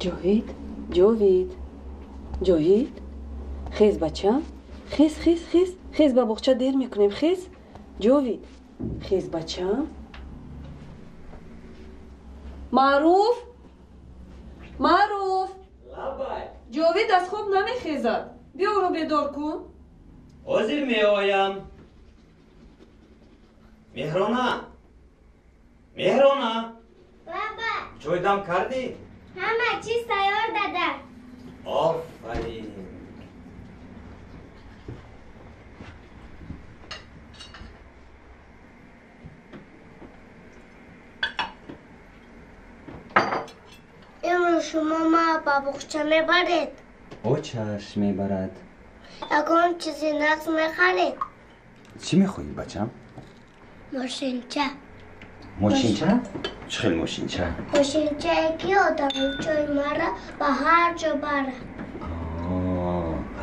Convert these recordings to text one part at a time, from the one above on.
Ҷовид, Ҷовид, Ҷовид, хез бачам, хез, хез, хез, хез, ба боғча дер мекунем, хез. Ҷовид, хез бачам. Маъруф, Маъруф. Лабай. Ҷовид аз хоб намехезад. Биё ӯро бедор кун. Ҳозир меоям. Меҳрона, Меҳрона. Лабай. Чой дам кардӣ? Ҳама чиз тайёр, дада. Офарин. Имрӯз шумо маро ба боғча мебаред? Очаш мебарад. Ягон чизи нағз мехаред? Чӣ мехоҳӣ, бачам? Мошинча. Мошинча? Чӣ хел мошинча? Мошинчае ки одамчои маро ба ҳар ҷо барад.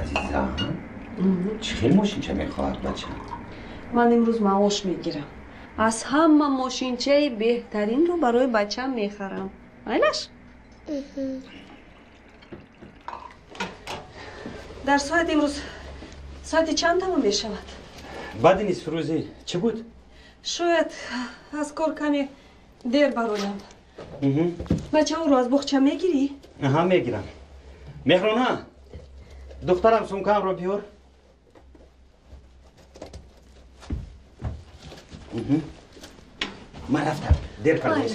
Азизам, чӣ хел мошинча мехоҳад бачам? Ман имрӯз маош мегирам. Аз ҳама мошинчаи беҳтаринро барои бачам мехарам. Майлаш? Дар соат имрӯз соати чанд тамом мешавад? Баъди нисфрӯзӣ чӣ буд? Шояд аз кор каме дер бароям. Бачаҳоро аз боғча мегирӣ? Аҳа, мегирам. Меҳрона, духтарам, сумкаамро биёр. Ман рафтам, дер кардам.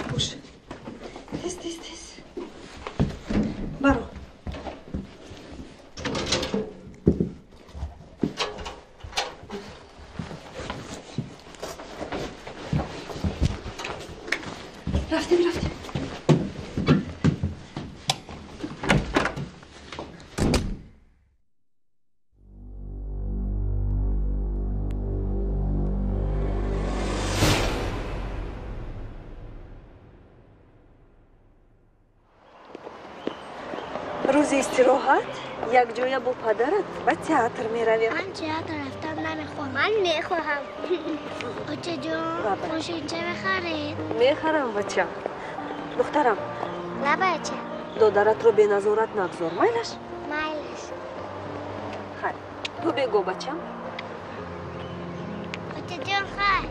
Хуш. Тез, тез, тез. Баро. Рафтем, рафтем. Рӯзи истироҳат якҷоя бо падарат ба театр меравем. Ман театр рафтан намехоҳам. Ман мехоҳам. Очаҷон, мошинча мехаред? Мехарам, бачам. Духтарам. Лабача. Додаратро беназорат нагзор, майлаш? Майлаш. Хайр, ту бего, бачам. Очаҷон, хайр.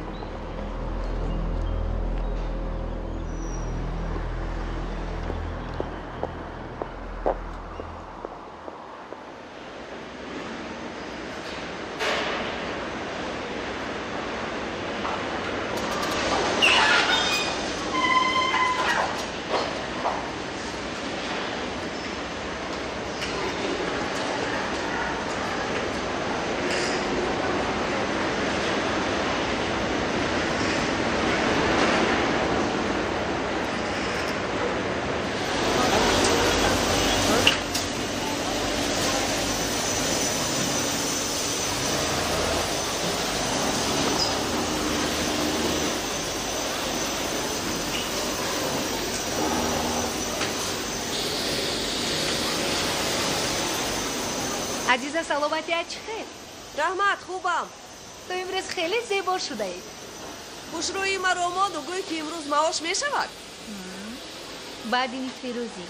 Азиза, саломатият чӣ хел? Раҳмат, хубам. Ту имрӯз хеле зебо шудаӣ. Хушрӯи маро моду гӯй, ки имрӯз маош мешавад? Баъди нисфирӯзӣ.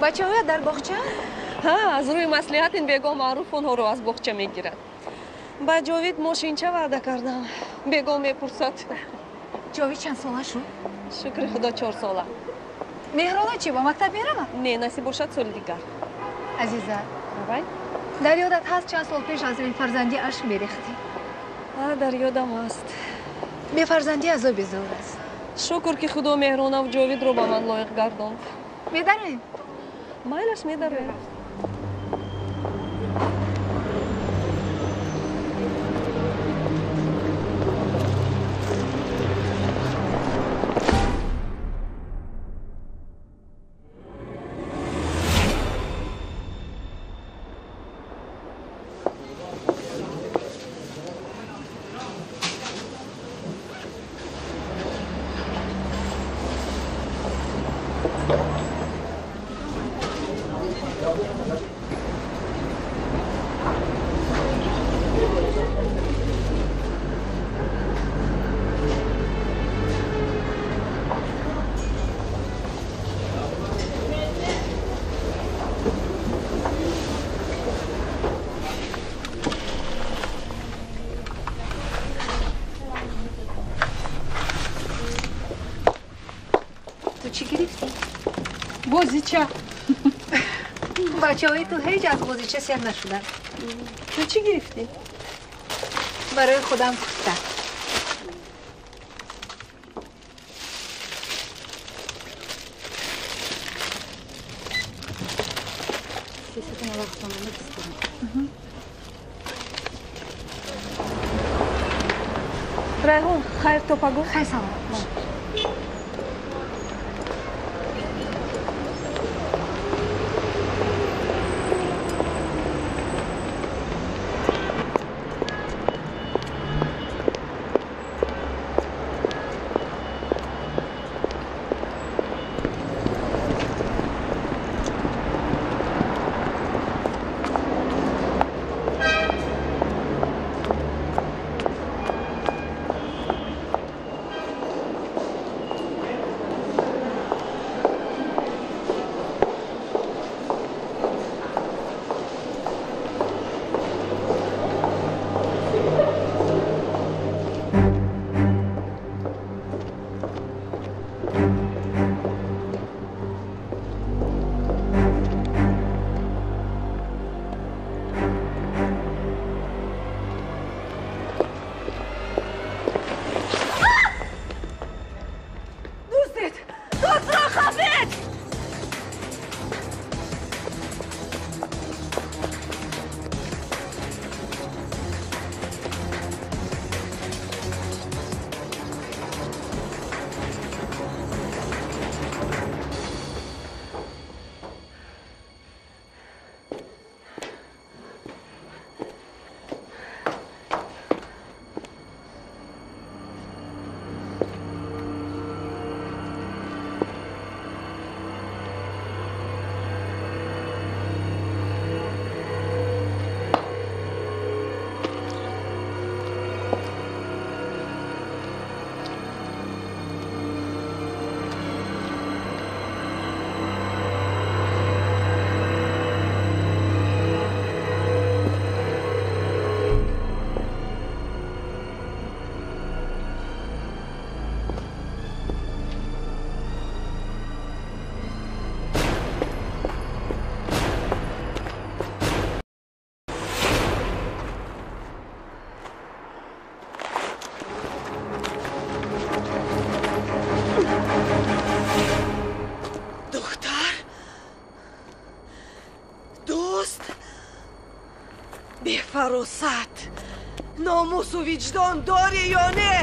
Бачаҳоя дар боғча? Ҳа, аз рӯи маслиҳат ин бегоҳ Маъруф онҳоро аз боғча мегирад. Ба Ҷовид мошинча ваъда кардам. Бегоҳ мепурсад. Ҷовид чанд сола шуд? Шукри Худо, 4 сола. Меҳрона чӣ, ба мактаб меравад? Не, насиб бошад соли дигар. Азиза, давай. Дар ёдат ҳаст чанд сол пеш аз бефарзандӣ ашк мерехтӣ? Дар ёдам ҳаст. Бефарзандӣ азоби зор аст. Шукр ки Худо Меҳронаву Ҷовидро ба ман лоиқ гардонд. Медароем? Майлаш, медароем. Чӣ гирифтӣ? Бозича. Бачаҳои ту ҳеҷ аз бозича сер нашуданд. Ту чӣ гирифтӣ? Барои худам курта. Райҳон, хайр то пагоҳ. Хайр, саломат бош. Бефаросат, номусу виҷдон дорӣ ё не?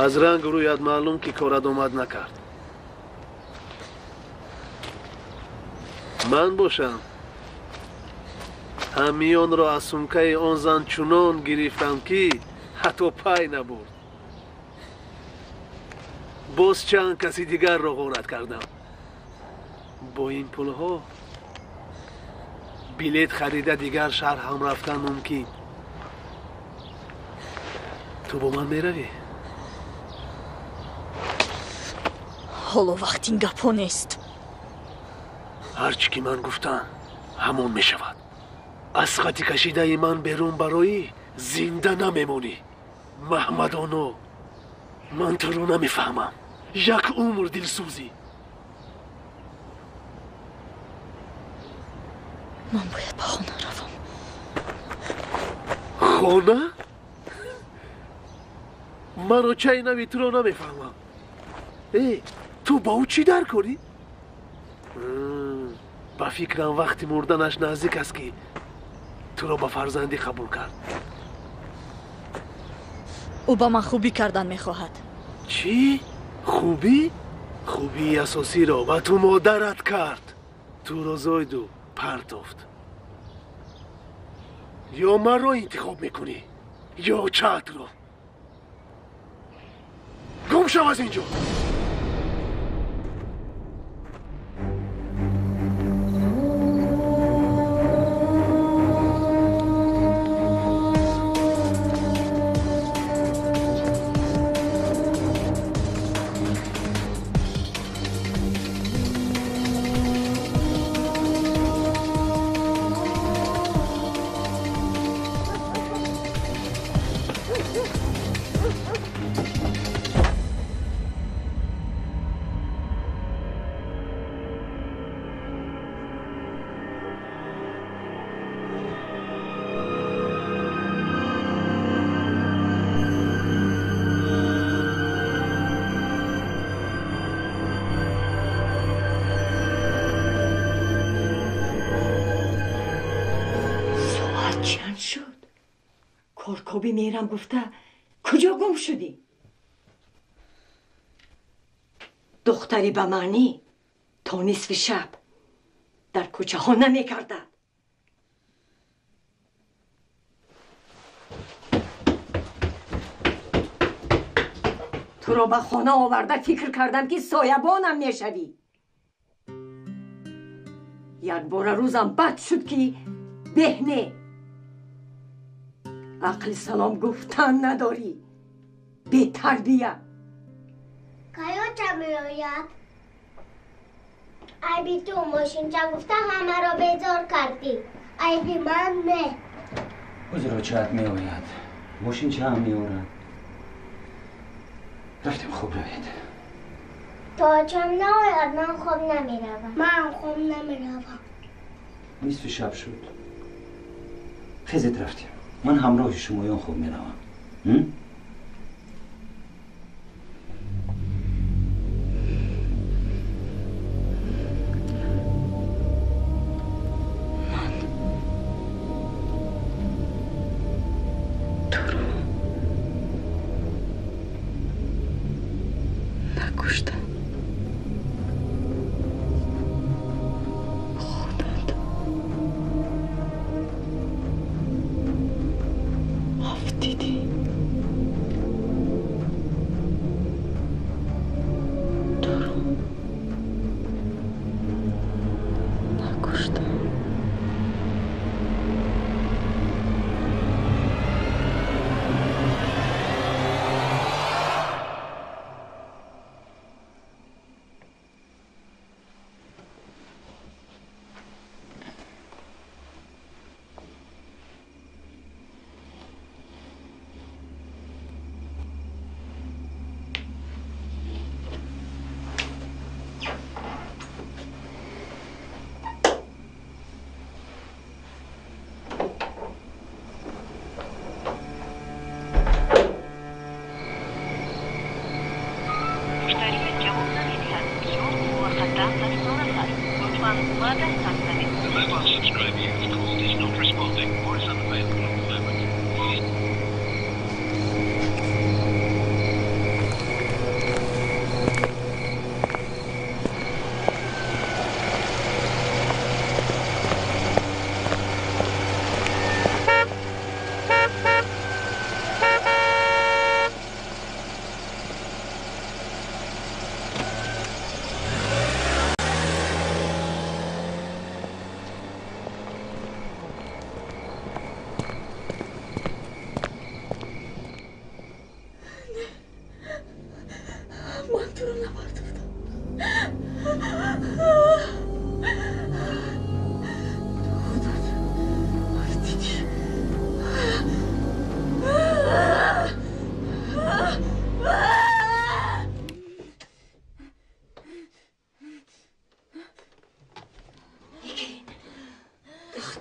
Аз ранг рӯят маълум ки корат омад накард. Ман бошам ҳамёнро аз сумкаи он зан чунон гирифтам, ки ҳатто пай набурд. Боз чанд каси дигарро ғорат кардам. Бо ин пулҳо билет харида дигар шаҳр ҳам рафтан мумкин. Ту бо ман меравӣ? Ҳоло вақт ин гапҳо нест. Ҳар чӣ ки ман гуфтам, ҳамон мешавад. Аз хати кашидаи ман берун бароӣ зинда намемонӣ. Маҳмадоно, ман туро намефаҳмам. Як умр дилсӯзӣ. Ман бояд ба хона равам. Хона? Ман очаи нави туро намефаҳмам. Э, ту ба ӯ чӣ дар корӣ? Ба фикрам вақти мурданаш наздик аст, ки туро ба фарзандӣ қабул кард. Ӯ ба ман хубӣ кардан мехоҳад. Чӣ? Хубӣ? Хубии асосиро ба ту модарат кард. Туро зойду партофт. Ё маро интихоб мекунӣ, ё чатро. Гум шав аз ин ҷо! Коркоби мерам гуфта куҷо гум шудӣ? Духтари ба маънӣ то нисфи шаб дар кӯчаҳо намекардад. Туро ба хона оварда фикр кардам, ки соябонам мешавӣ. Якбора рӯзам бад шуд, ки беҳ не. Ақли салом гуфтан надорӣ, бетарбия. Каёча меояд? Айби ту мошинча гуфта ҳамаро безор кардӣ. Айби ман не. Ҳозир очаат меояд, мошинчаам меорад. Рафтем, хоб равед. То очам наояд, ман хоб намеравам. Ман хоб намеравам. Нисфи шаб шуд. Хезед, рафтем. Ман ҳамроҳи шумоён хоб меравам. Ман туро накуштам. Худат афтидӣ. Туро накуштам. The mobile subscriber you have called is not responding or is unavailable at the moment. Please.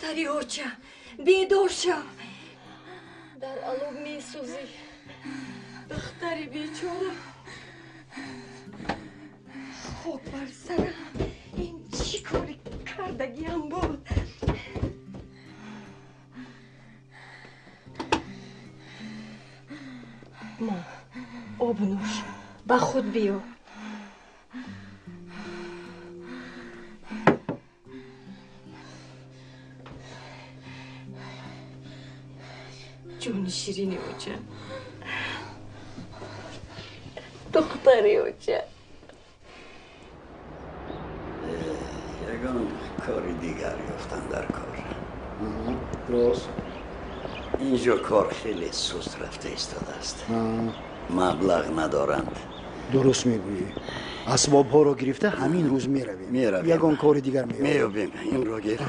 Духтари оча, бедор шав. Дар алов месӯзӣ. Духтари бечора. Хок бар сарам. Ин чӣ кори кардагиам буд? Ма, об нӯш, ба худ биё. Ҷони ширини оча. Духтари оча. Ягон кори дигар ёфтан дар кор. Рост. Инҷо кор хеле суст рафта истодааст. Маблағ надоранд. Дуруст мегӯӣ. Асбобҳоро гирифта ҳамин рӯз меравем. Меравем. Ягон кори дигар меёбем. Меёбем. Инро гир.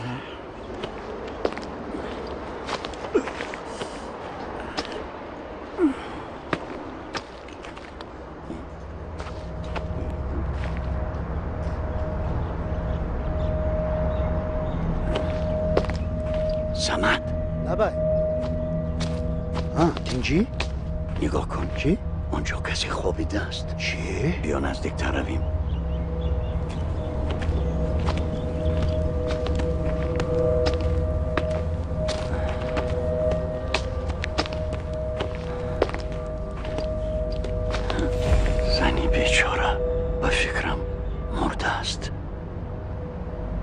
Самад. Лабай. Тинҷӣ? Нигоҳ кун. Чӣ? Онҷо касе хобидааст. Чӣ? Биё наздиктар равем. Зани бечора ба фикрам мурдааст.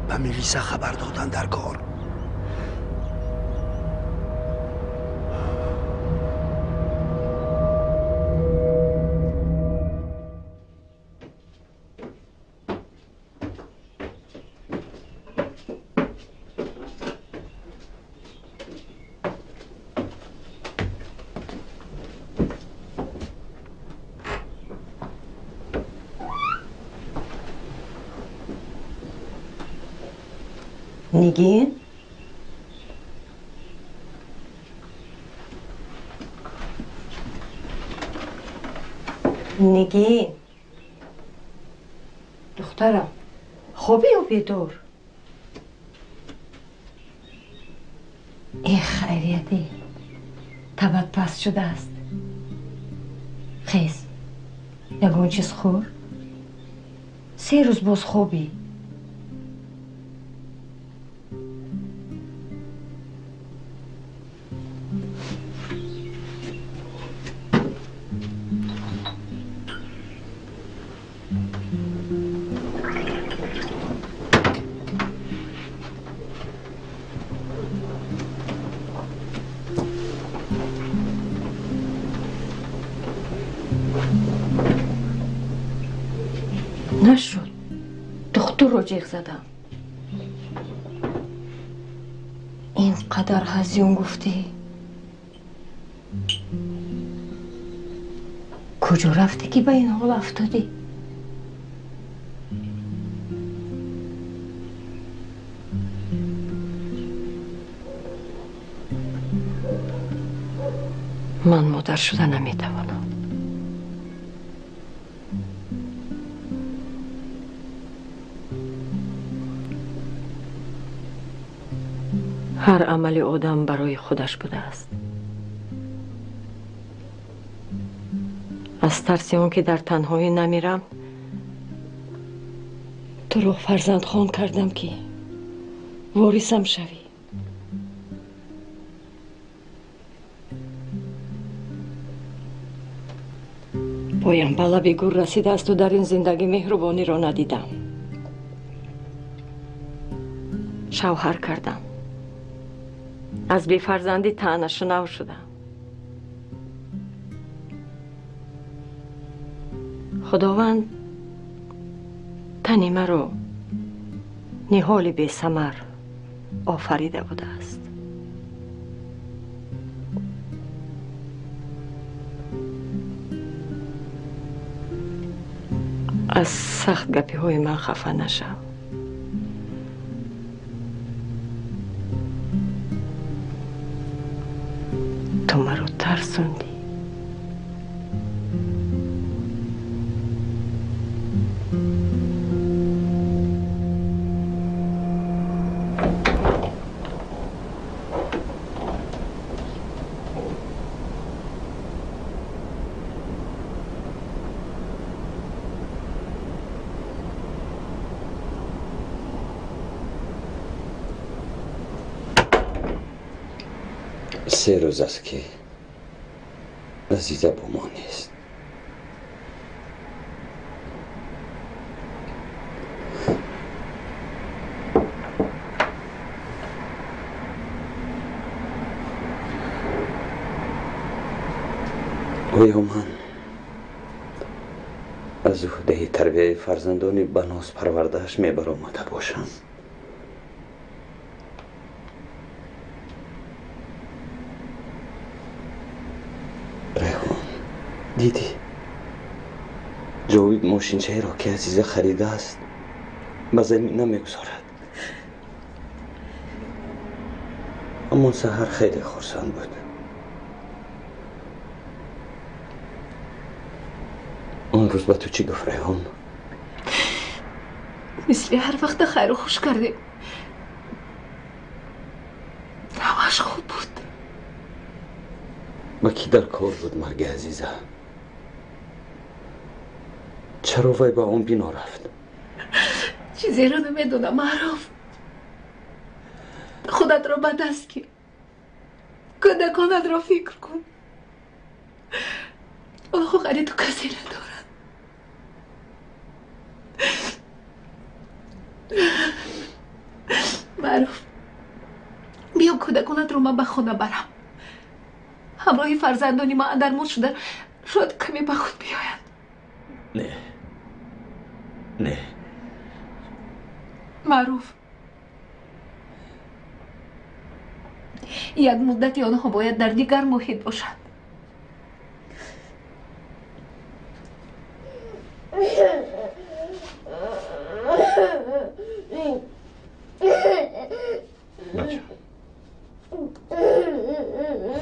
Ба милиса хабар додан дар кор. Нигин? Нигин? Духтарам, хобӣ ё бедор? Э, хайрияте, табат паст шудааст. Хез, ягон чиз хӯр. 3 рӯз боз хобӣ. Нашуд. Духтурро ҷеғ задам. Ин қадар ҳазён гуфтӣ. Куҷо рафтӣ ки ба ин ҳол афтодӣ? Ман модар шуда наметавонам. Ҳар амали одам барои худаш будааст. Аз тарси он ки дар танҳоӣ намирам, туро фарзандхон кардам ки ворисам шавӣ. Поям ба лаби гур расидаасту дар ин зиндагӣ меҳрубониро надидам. Шавҳар кардам. Аз бефарзандӣ таънашунав шудам. Худованд тани маро ниҳоли бесамар офарида будааст. Аз сахт гапиҳои ман хафа нашав. Ту маро тарсондӣ. 3 рӯз аст, ки Азиза бо мо нест. Оё ман аз уҳдаи тарбияи фарзандони ба ноз парвардааш мебаромада бошам? Райҳон, дидӣ, Ҷовид мошинчаеро, ки Азиза харидааст, ба замин намегузорад. Ҳамон саҳар хеле хурсанд буд. Он рӯз ба ту чӣ гуфт, Райҳон? Мисли ҳар вақта хайру хуш кардем. Ҳамаш хуб буд. Ба кӣ дар кор буд марги Азиза? Чаро вай ба он бино рафт? Чизеро намедонам, Маъруф. Худатро ба даст гир. Кӯдаконатро фикр кун. Онҳо ғайри ту касе надоранд. Маъруф, биё кӯдаконатро ман ба хона барам. Ҳамроҳи фарзандони ман андармон шуда, шояд каме ба худ биёянд. Не, не. Маъруф, як муддати онҳо бояд дар дигар муҳит бошанд. Бача,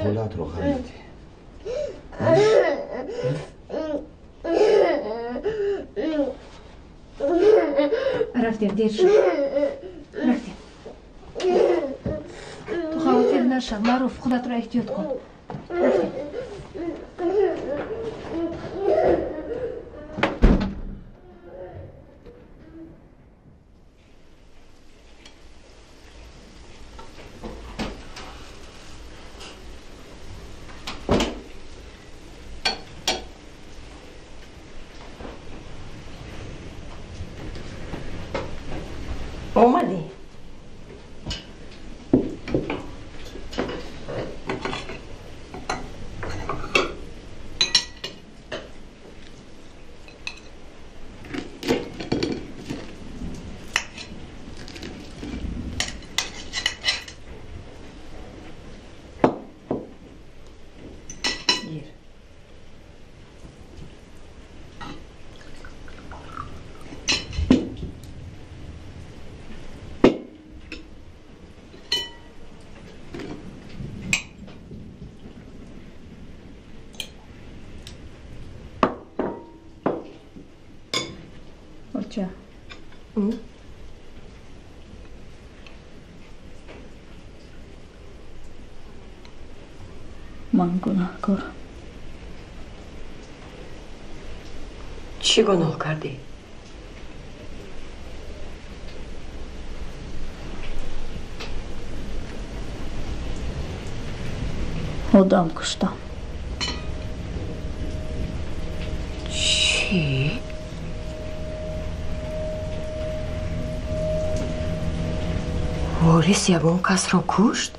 холаатро ғам надиҳ. Рафтем, дер шуд. Рафтем. Ту хавотир нашав, Маъруф, худатро эҳтиёт кун. Рафтем. Омадӣ? Гир. Оча. Ман гунаҳкорам. Чӣ гуноҳ кардӣ? Одам куштам. Чӣ? Ворис ягон касро кушт?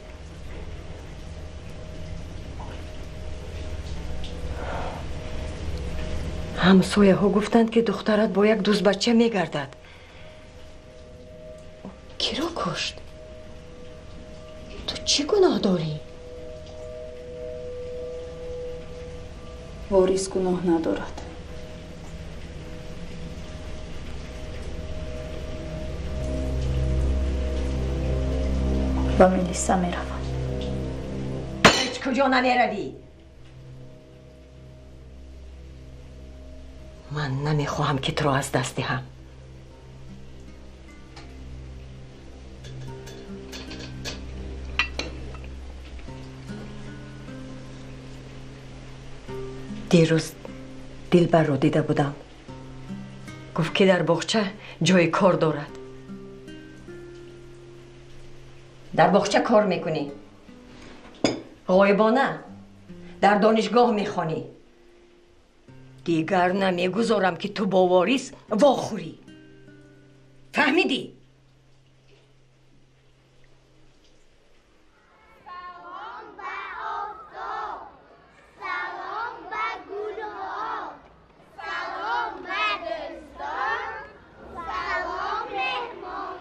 Ҳамсояҳо гуфтанд, ки духтарат бо як дӯстбача мегардад. Киро кушт? Ту чӣ гуноҳ дорӣ? Ворис гуноҳ надорад. Ба милиса меравам. Ҳеҷ куҷо намеравӣ. Ман намехоҳам, ки туро аз даст диҳам. Дирӯз Дилбарро дида будам. Гуфт, ки дар боғча ҷои кор дорад. Дар боғча кор мекунӣ. Ғоибона дар донишгоҳ мехонӣ. Дигар намегузорам ки ту бо ворис вохӯрӣ. Фаҳмидӣ? Салом ба офтоб, салом ба гулҳо, салом ба дӯстон, салом меҳмонон.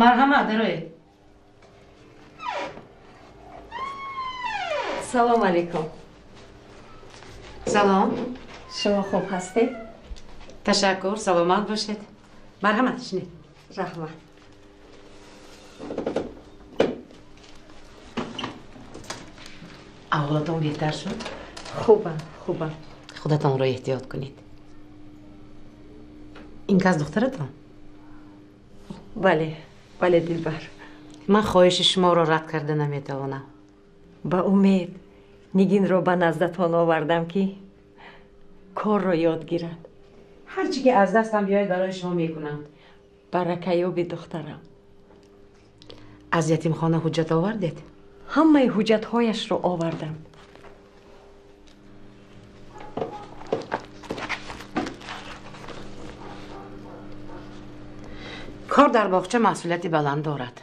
Марҳамат, дароед. Салом алейкум. Салом. Шумо хуб ҳастед? Ташаккур, саломат бошед. Марҳамат, шинед. Раҳмат. Аҳволатон беҳтар шуд? Хубам, хубам. Худатонро эҳтиёт кунед. Ин кас духтаратон? Бале, бале, Дилбар. Ман хоҳиши шуморо рад карда наметавонам. Ба умед Нигинро ба наздатон овардам ки корро ёд гирад. Ҳар чӣ ки аз дастам биёяд барои шумо мекунам. Баракаёби духтарам. Аз ятимхона ҳуҷҷат овардед? Ҳамаи ҳуҷҷатҳояшро овардам. Кор дар боғча масъулияти баланд дорад.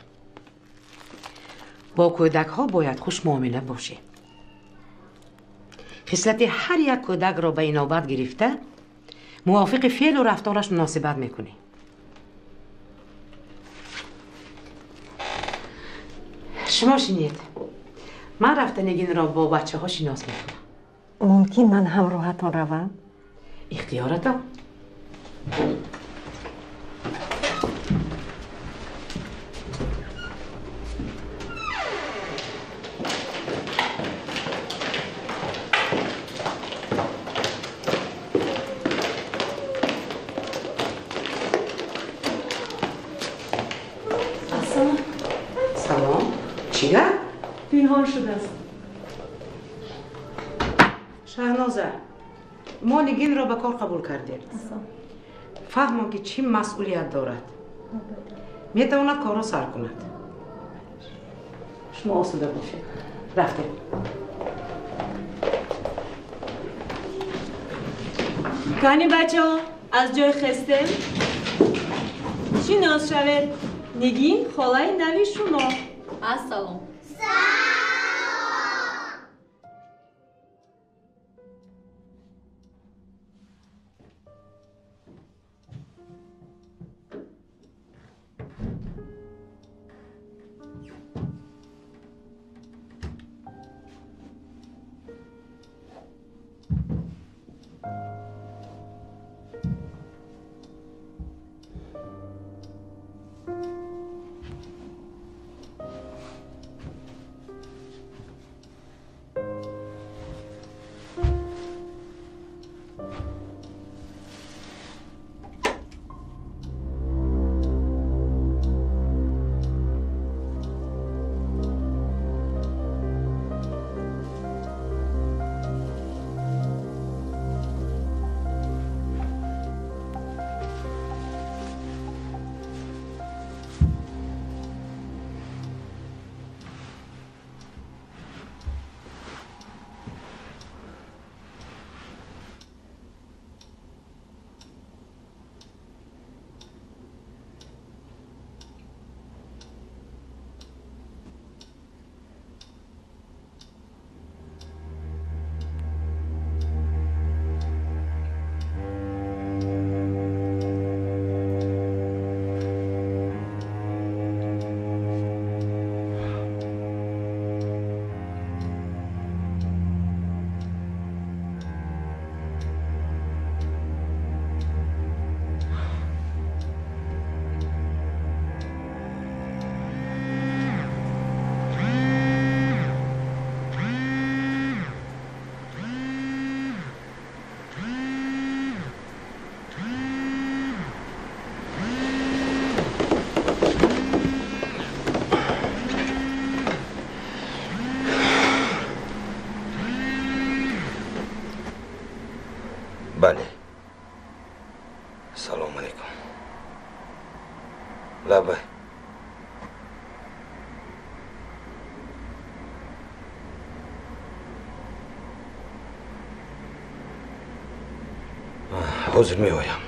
Бо кӯдакҳо бояд хушмуомила бошӣ. Хислати ҳар як кӯдакро ба инобат гирифта, мувофиқи феълу рафтораш муносибат мекунӣ. Шумо шинед. Ман рафта Нигинро бо бачаҳо шинос мекунам. Мумкин ман ҳамроҳатон равам? Ихтиёратон. Пинҳон шудааст. Шаҳноза, мо Нигинро ба кор қабул кардем. Фаҳмон ки чӣ масъулият дорад. Метавонад корро сар кунад. Шумо осуда бошед. Рафтем. Кани бачаҳо, аз ҷой хестем? Шинос шавед. Нигин холаи нави шумо. Ассалом. Бале. Салом алейкум. Лабай. Ҳозир меоям.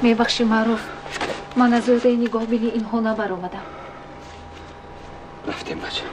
Мебахшӣ, Маъруф, ман аз ӯҳдаи нигоҳбини инҳо набаромадам. Рафтем, бача.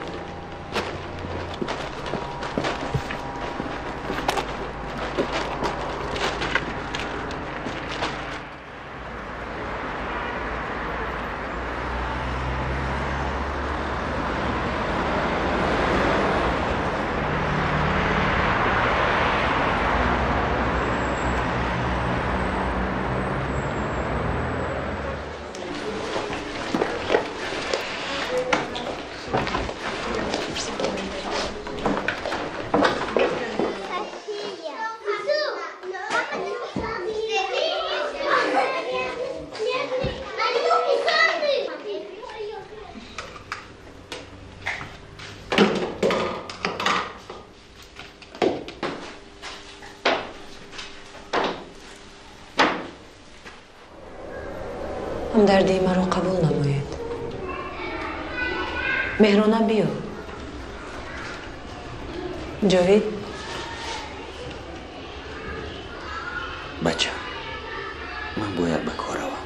Ҳамдардии маро қабул намоед. Меҳрона, биё. Ҷовид. Бача, ман бояд ба кор равам.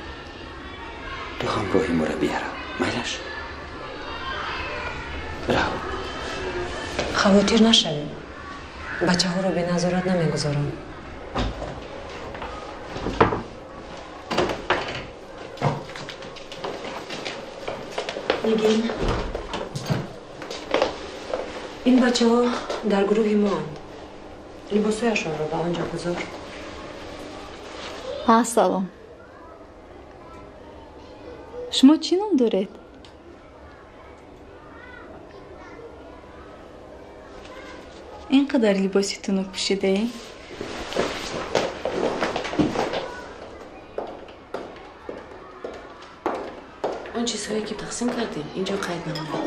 Ту ҳамроҳи мураббия рав. Майлаш? Рав. Хавотир нашавед. Бачаҳоро беназорат намегузорам. Нигин, ин бачаҳо дар гурӯҳи моанд. Либосҳояшонро ба он ҷо гузор. Салом. Шумо чӣ ном доред? Ин қадар либоси тунук пӯшидаӣ? Он чизҳое ки тақсим кардем, инҷо қайд намоед.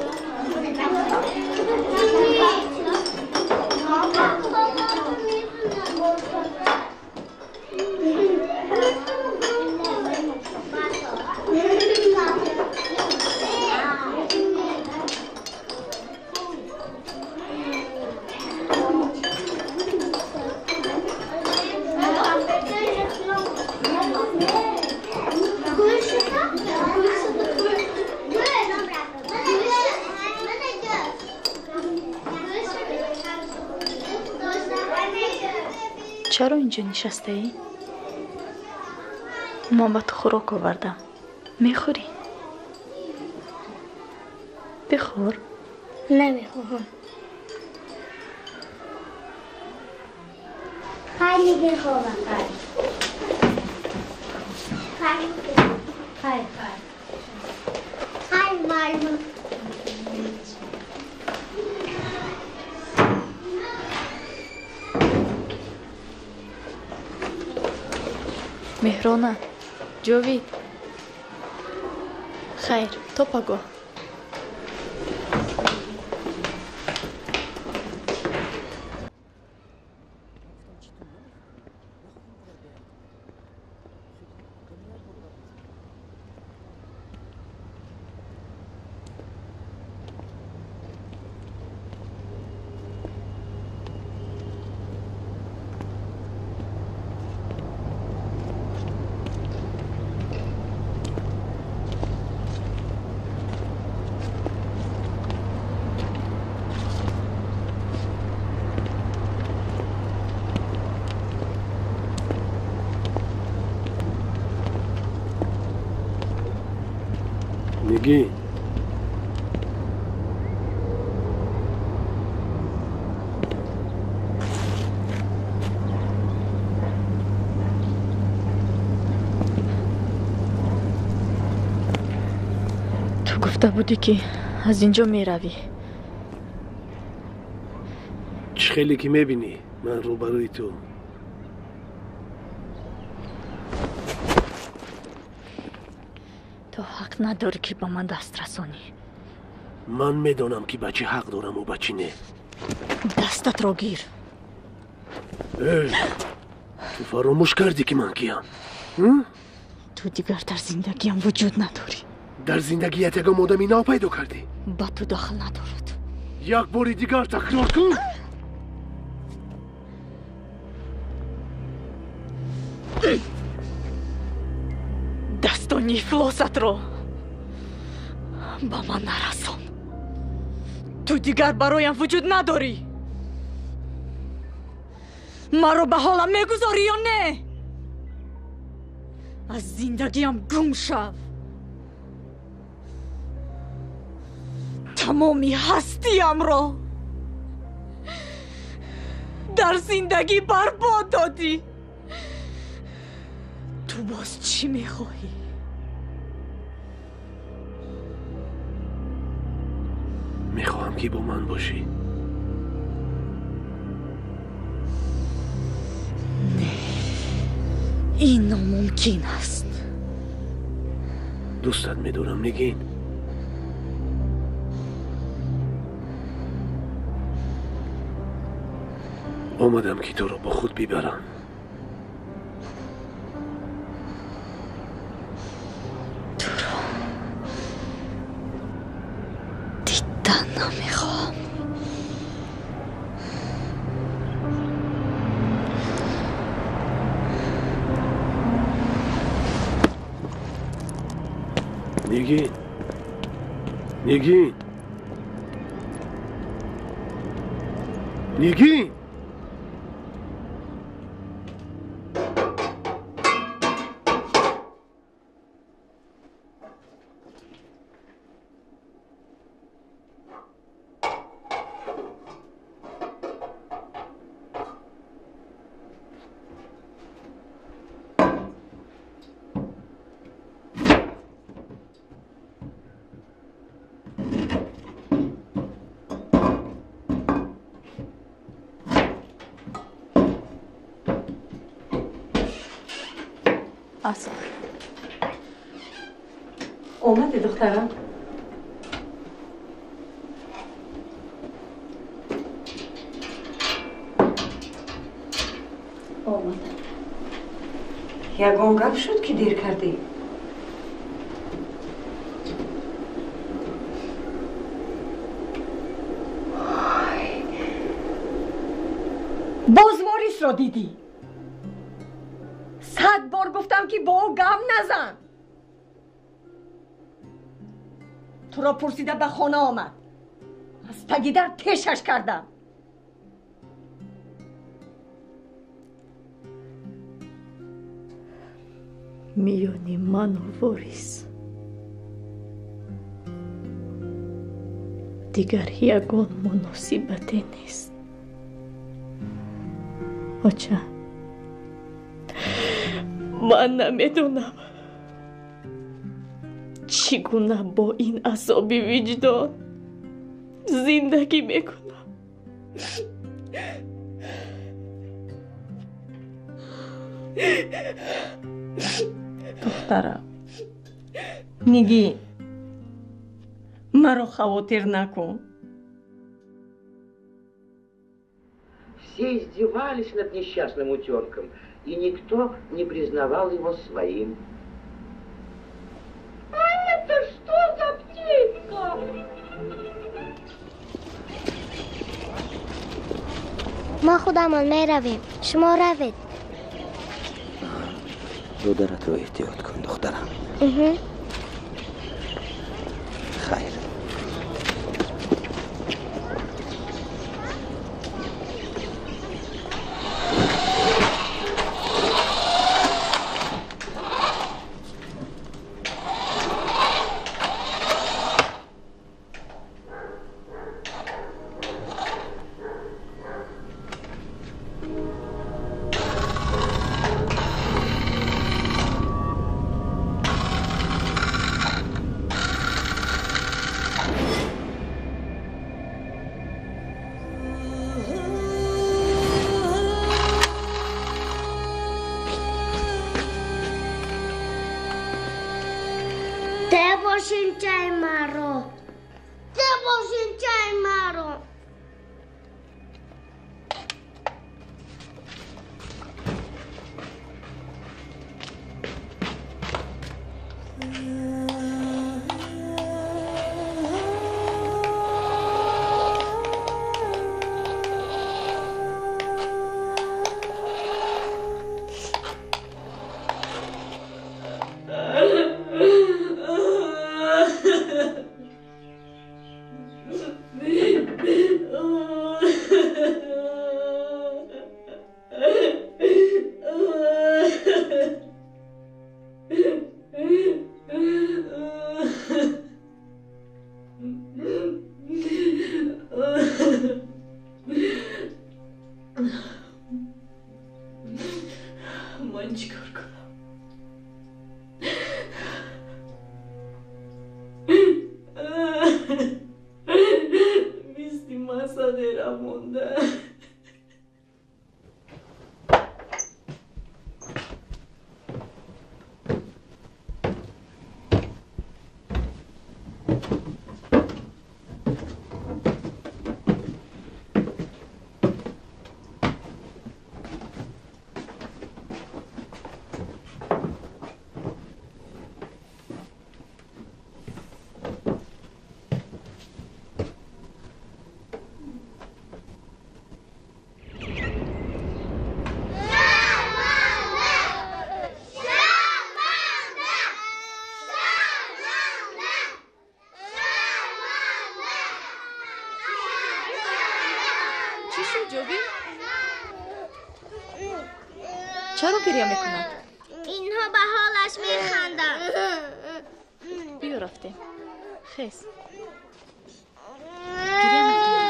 Чаро инҷо нишастаӣ? Ман ба ту хӯрок овардам. Мехӯрӣ? Бихӯр. Намехоҳам. Хай, нигин, хобам. Хай. Хай. Хай, маймун. Меҳрона, Ҷовид. Хайр, то пагоҳ. Нигин. Ту гуфта будӣ, ки аз ин ҷо меравӣ. Чӣ хеле ки мебинӣ, ман рӯбарӯи ту. Ту ҳақ надорӣ, ки ба ман даст расонӣ. Ман медонам, ки ба чӣ ҳақ дораму ба чӣ не. Дастатро гир. Эй, ту фаромӯш кардӣ, ки ман киям? Ту дигар дар зиндагиам вуҷуд надорӣ. Дар зиндагият ягон одами нав пайдо кардӣ? Ба ту дахл надорад. Як бори дигар такрор кун. Дастони ифлосатро ба ман нарасон. Ту дигар бароям вуҷуд надорӣ. Маро ба ҳолам мегузорӣ ё не? Аз зиндагиам гум шав. Тамоми ҳастиамро дар зиндагӣ барбод додӣ. Ту боз чӣ мехоҳӣ? Мехоҳам, ки бо ман бошӣ. Не, ин номумкин аст. Дӯстат медорам, Нигин. Омадам, ки туро бо худ бибарам. Туро дидан намехоҳам. Нигин, Нигин, Нигин. Аср. Омадӣ, духтарам? Омадам. Ягон гап шуд, ки дер кардӣ? Боз Ворисро дидӣ? 100 бор гуфтам, ки бо ӯ гап назан. Туро пурсида ба хона омад. Аз таги дар тешаш кардам. Миёни ману Ворис дигар ягон муносибате нест. Оча, ман намедонам чӣ гуна бо ин азоби виҷдон зиндагӣ мекунам. Духтарам, Нигин, маро хавотир накун. Все издевались над несчастным утенком, и никто не признавал его своим. А это что за птичка? Мо худамон меравем, шумо равед. Додаратро эҳтиёт кун, духтарам. Хайр. Ман чӣ кор кунам? Мисли ман сағира монда. Чаро гиря мекунад? Инҳо ба ҳолаш механданд. Биё рафтем. Хез. Гиря накун.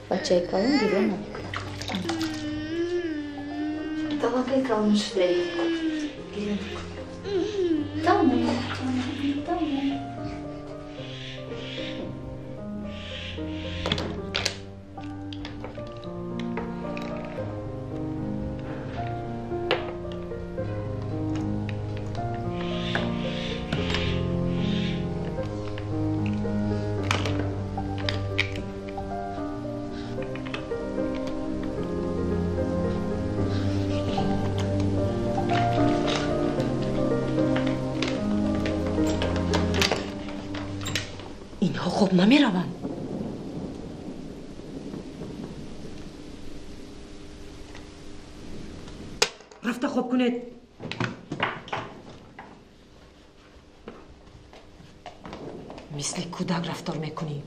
Бачаи калон гиря намекунад. Талакай калон шудаи. Гиря накун. Тамом, тамом. Инҳо хоб намераванд. Рафта хоб кунед. Мисли кӯдак рафтор мекунӣ.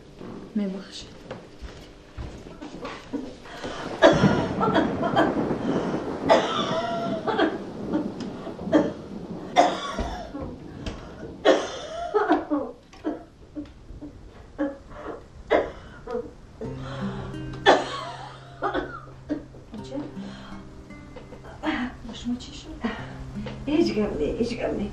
Мебахшед. Ҳеҷ гап не, ҳеҷ гап не.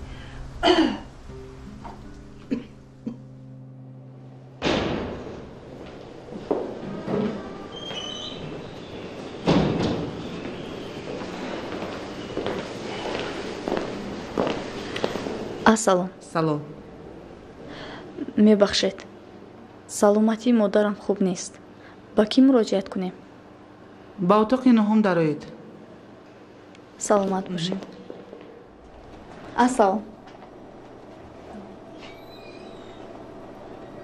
Ассалом. Салом. Мебахшед. Саломатии модарам хуб нест. Ба кӣ муроҷиат кунем? Ба утоқи нуҳум дароед. Саломат бошед. Ассалом.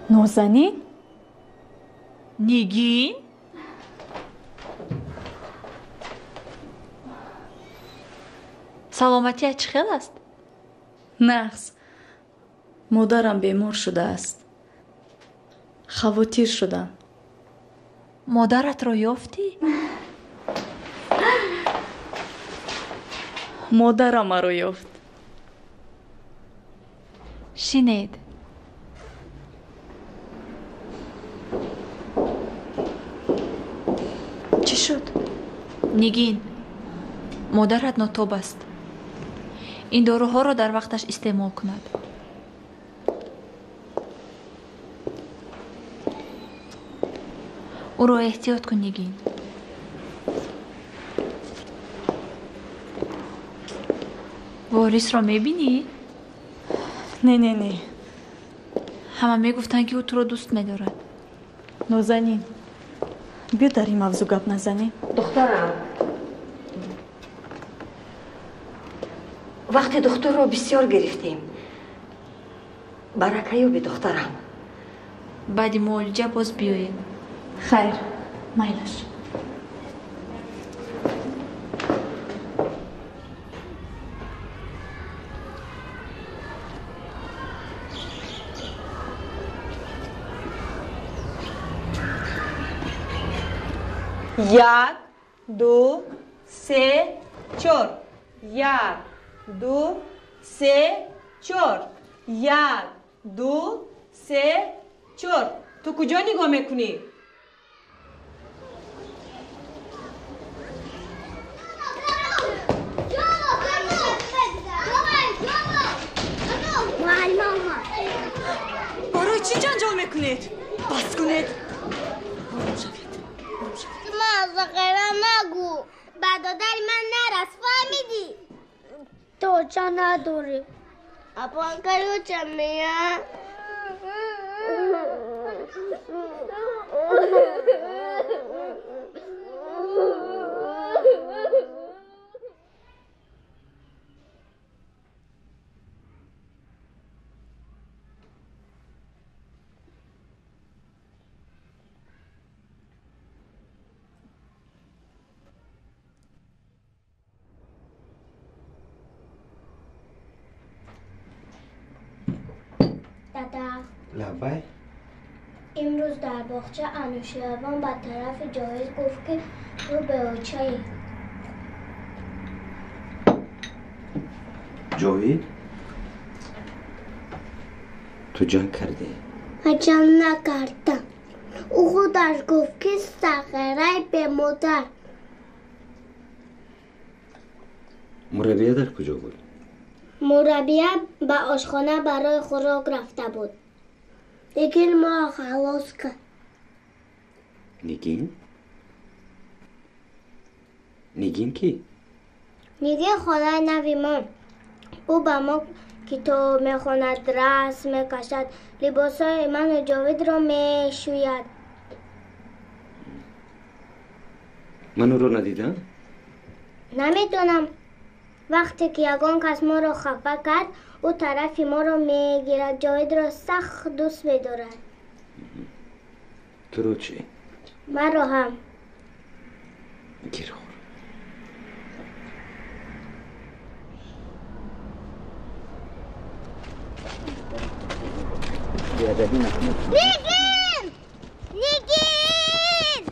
Нозанин? Нигин? Саломатият чӣ хел аст? Нағз. Модарам бемор шудааст. Хавотир шудам. Модаратро ёфтӣ? Модарам маро ёфт. Шинед. Чӣ шуд? Нигин, модарат нотоб аст. Ин доруҳоро дар вақташ истеъмол кунад. Ӯро эҳтиёт кун, Нигин. Ворисро мебинӣ? Не, не, не. Ҳама мегуфтанд, ки ӯ туро дӯст медорад. Нозанин, биё дар ин мавзӯъ гап назанем. Духтарам, вақти духтурро бисёр гирифтем. Барака ёби, духтарам. Баъди муолиҷа боз биёед. Хайр, майлаш. Як, ду, се, чор. Як, ду, се, чор. Як, ду, се, чор. Ту куҷо нигоҳ мекунӣ? Барои чӣ ҷанҷол мекунед? Бас кунед. Ором шавед. Ором шавед. Мазақара нагӯ. Ба додари ман нарас, фаҳмидӣ? То оча надорӣ. Апанкаи оча мея. Дада. Лаббай. Имрӯз дар боғча Анӯшервон ба тарафи Ҷовид гуфт, ки ту беочаӣ. Ҷовид? Ту ҷанг кардӣ? Ман ҷанг накардам. Ӯ худаш гуфт, ки сағираи бемодар. Мураббия дар куҷо буд? Мураббия ба ошхона барои хӯрок рафта буд. Нигин моро халос кард. Нигин? Нигин кӣ? Нигин холаи нави мо. Ӯ ба мо китоб мехонад, расм мекашад, либосҳои ману Ҷовидро мешӯяд. Ман ӯро надидам? Намедонам. Вақте ки ягон кас моро хафа кард, ӯ тарафи моро мегирад. Ҷовидро сахт дӯст медорад. Туро чӣ? Маро ҳам. Гир хӯр. Беадабӣ накунед. Нигин! Нигин!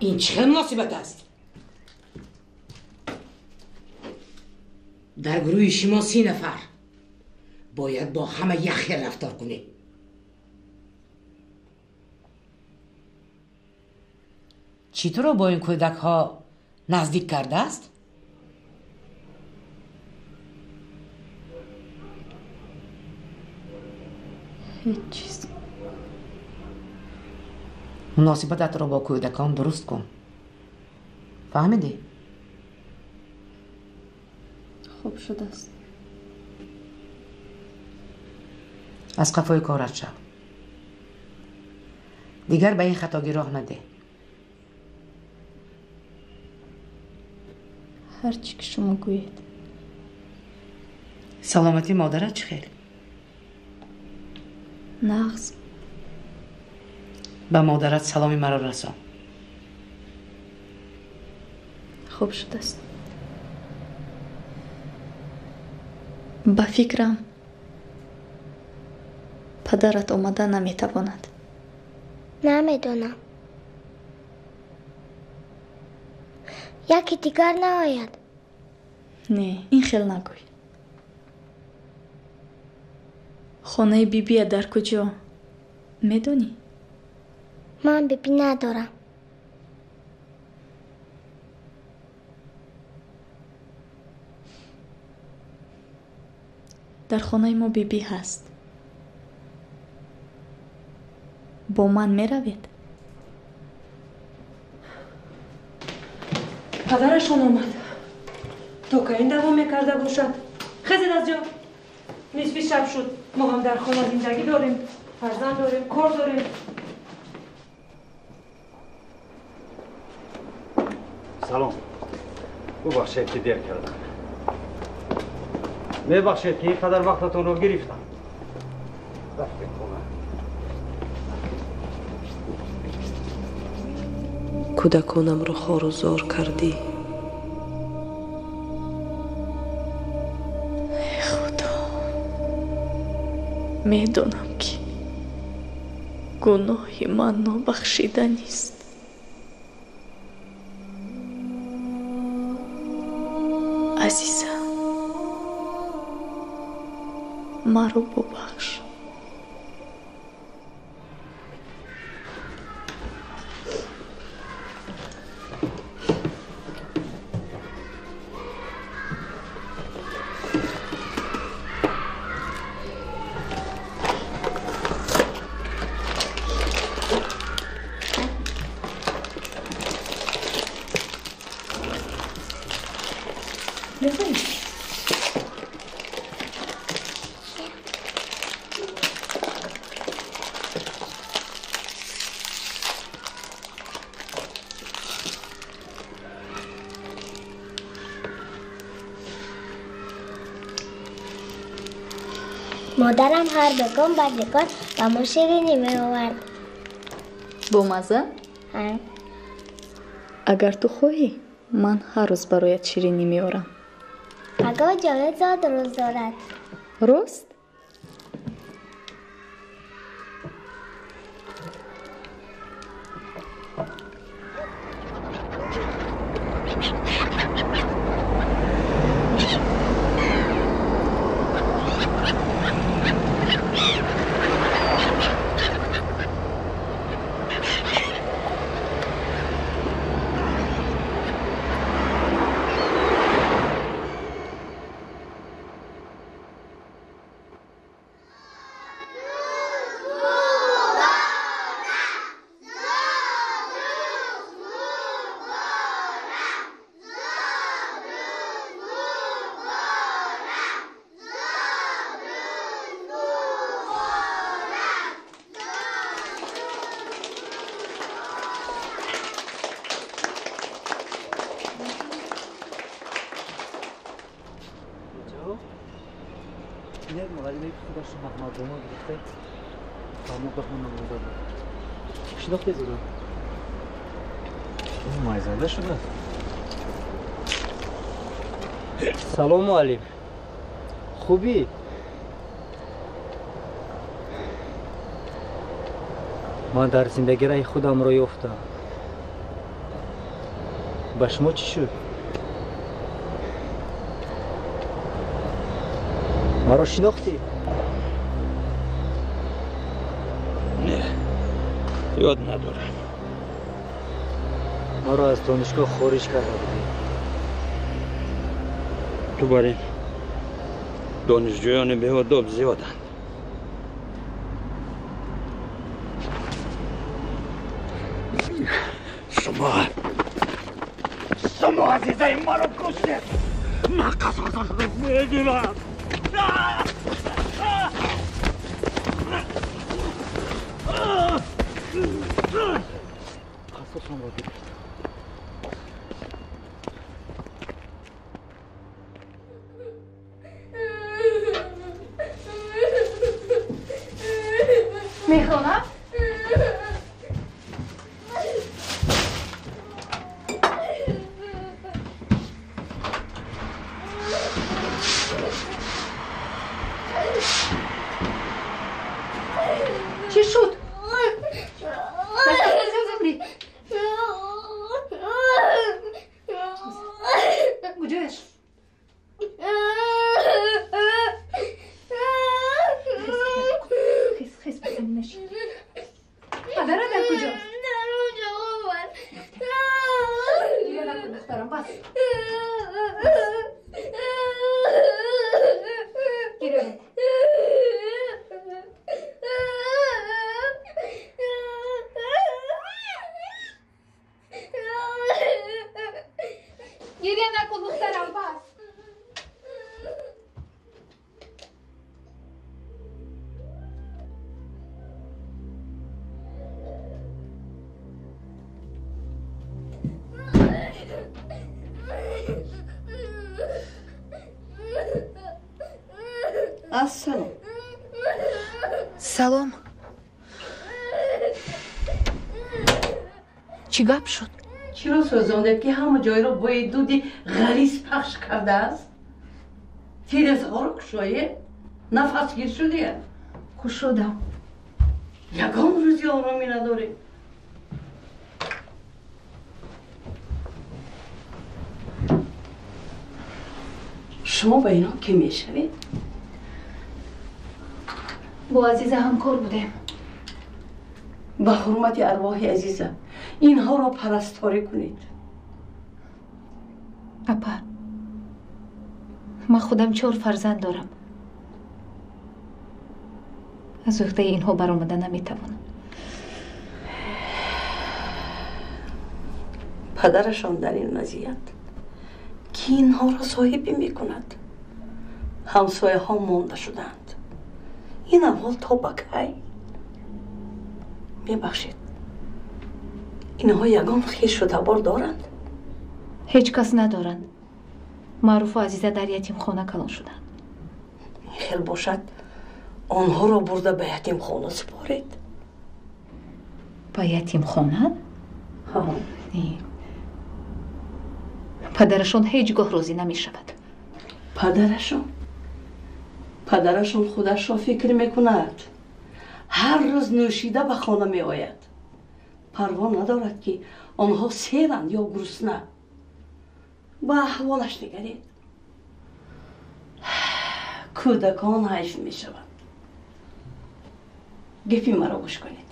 Ин чӣ муносибат аст? Дар гурӯҳи шумо 30 нафар бояд бо ҳама як хел рафтор кунед. Чӣ туро бо ин кӯдакҳо наздик кардааст? Ҳеҷ чиз. Муносибататро бо кӯдакон дуруст кун. Фаҳмидӣ? Хуб шудааст. Аз қафои корат шав. Дигар ба ин хатогӣ роҳ надеҳ. Ҳар чӣ ки шумо гӯед. Саломатии модарат чӣ хел? Нағз. Ба модарат саломи маро расон. Хуб шудааст. Ба фикрам, падарат омада наметавонад. Намедонам. Яке дигар наояд. Не, ин хел нагӯй. Хонаи бибия дар куҷо? Медонӣ? Ман бибӣ надорам. Дар хонаи мо бибӣ ҳаст. Бо ман меравед? Падарашон омад. То кай ин давом мекарда бошад? Хезед аз ҷо! Нисфи шаб шуд. Мо ҳам дар хона зиндагӣ дорем, фарзанд дорем, кор дорем. Салом. Бубахшед ки дер кардам. Мебахшед ки ин қадар вақтатонро гирифтам. Рафтем хона. Кӯдаконамро хору зор кардӣ. Э Худо, медонам ки гуноҳи ман нобахшида нест. Азизам, маро бубахш. Модарам ҳар бегоҳ баъди кор ба мо ширинӣ меовард. Бомазза? Ҳа. Агар ту хоҳӣ, ман ҳар рӯз бароят ширинӣ меорам. Пагоҳ Ҷовид зодрӯз дорад. Рост? Майзада шуда. Салом, муаллим. Хубӣ? Ман дар зиндагӣ раҳи худамро ёфтам. Ба шумо чӣ шуд? Маро шинохтӣ? Не, ёд надорам. Маро аз донишгоҳ хориҷ карда будӣ. Ту бар ин донишҷӯёни беодоб зиёданд. Шумо азизаи маро куштед. Ман қасосашро мегирам. Қасосамро гирифт. Меҳрона? Чӣ шуд? Куҷояш? Хез, хез, нашин. Падара дар куҷост? Дар онҷо овард. Гиря накун, духтарам, бас. Гиря накун. Ассалом. Салом. Чӣ гап шуд? Чиро сӯзондед, ки ҳама ҷойро бӯи дуди ғализ пахш кардааст? Тирезаҳоро кушоед, нафасгир шудед. Кушодам. Ягон рӯзи оромӣ надоред. Шумо ба инҳо кӣ мешавед? Бо Азиза ҳамкор будем. Ба ҳурмати арвоҳи Азиза инҳоро парасторӣ кунед. Апа, ман худам 4 фарзанд дорам. Аз уҳдаи инҳо баромада наметавонам. Падарашон дар ин вазъият ки инҳоро соҳибӣ мекунад. Ҳамсояҳо монда шуданд. Ин аҳвол то ба кай? Мебахшед, инҳо ягон хешу табор доранд? Ҳеҷ кас надоранд. Маъруфу Азиза дар ятимхона калон шуданд. Ин хел бошад, онҳоро бурда ба ятимхона супоред. Ба ятимхона? Не. Падарашон ҳеҷ гоҳ розӣ намешавад. Падарашон? Падарашон худашро фикр мекунад. Ҳар рӯз нӯшида ба хона меояд. Парво надорад, ки онҳо серанд ё гурусна. Ба аҳволаш нигаред. Кӯдакон ҳайф мешаванд. Гапи маро гӯш кунед.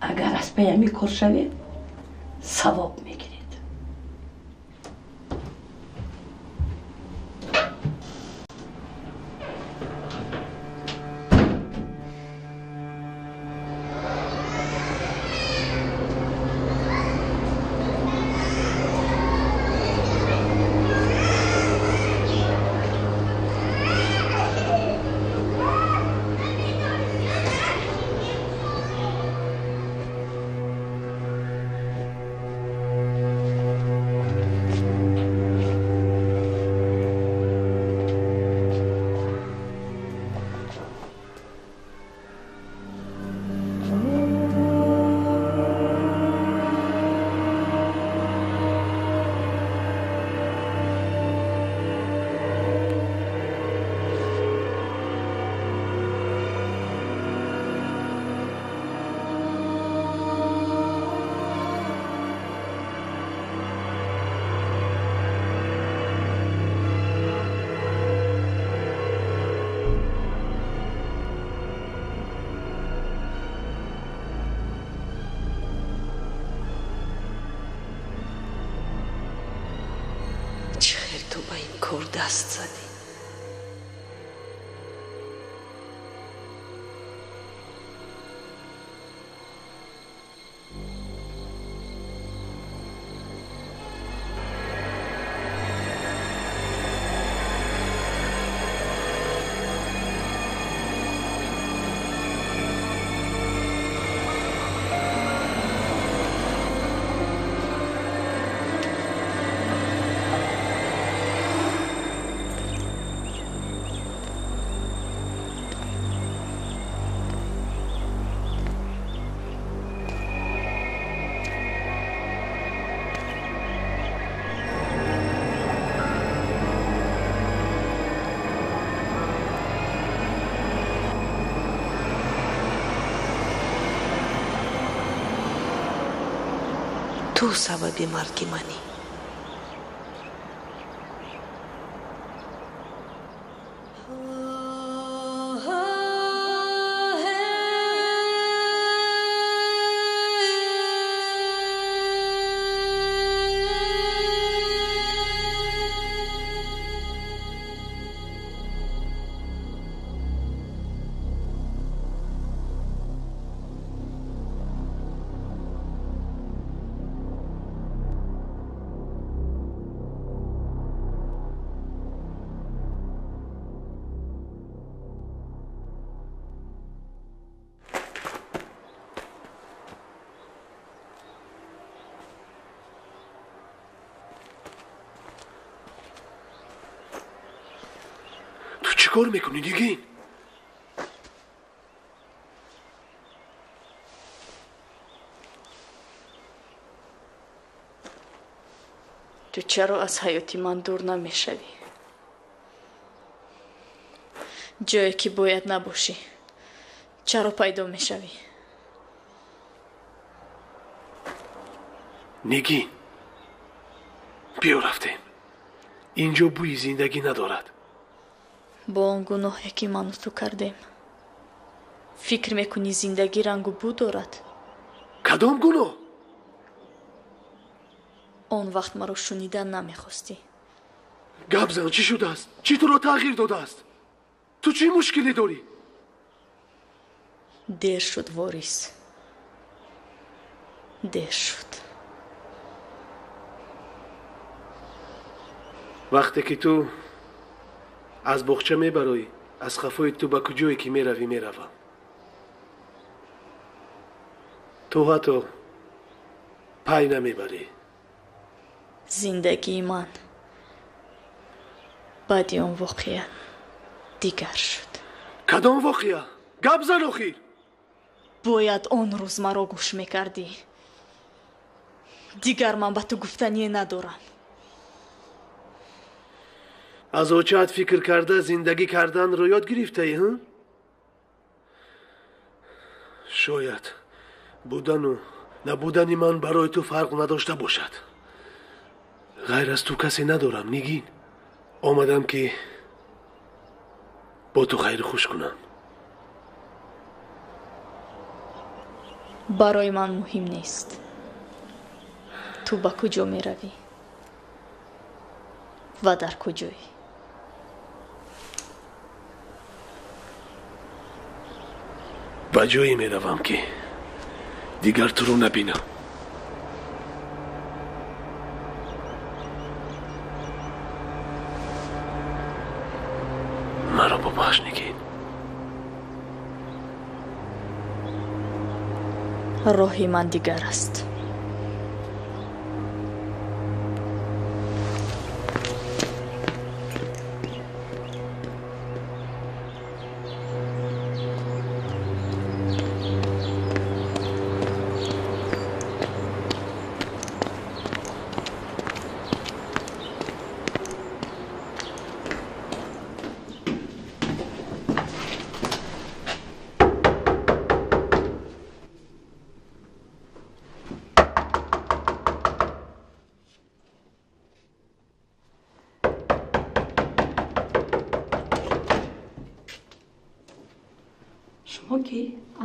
Агар аз паи ҳамин кор шавед, савоб мегиред. Ту ба ин кор даст задӣ? Ту сабаби марги манӣ. Ту чӣ кор мекунӣ, Нигин? Ту чаро аз ҳаёти ман дур намешавӣ? Ҷое ки бояд набошӣ, чаро пайдо мешавӣ? Нигин, биё рафтем. Инҷо бӯи зиндагӣ надорад. Бо он гуноҳе ки ману ту кардем, фикр мекунӣ зиндагӣ рангу бӯ дорад? Кадом гуноҳ? Он вақт маро шунидан намехостӣ. Гап зан, чӣ шудааст? Чӣ туро тағйир додааст? Ту чӣ мушкиле дорӣ? Дер шуд, Ворис. Дер шуд. Вақте ки ту аз боғча мебароӣ, аз қафои ту ба куҷое ки меравӣ меравам. Ту ҳатто пай намебарӣ. Зиндагии ман баъди он воқеа дигар шуд. Кадом воқеа? Гап зан охир! Бояд он рӯз маро гӯш мекардӣ. Дигар ман ба ту гуфтание надорам. Аз очаат фикр карда зиндагӣ карданро ёд гирифтаӣ, ҳа? Шояд будану набудани ман барои ту фарқ надошта бошад. Ғайр аз ту касе надорам, Нигин. Омадам ки бо ту хайру хуш кунам. Барои ман муҳим нест. Ту ба куҷо меравӣ ва дар куҷоӣ. Ба ҷое меравам ки дигар туро набинам. Маро бубахш, Нигин. Роҳи ман дигар аст.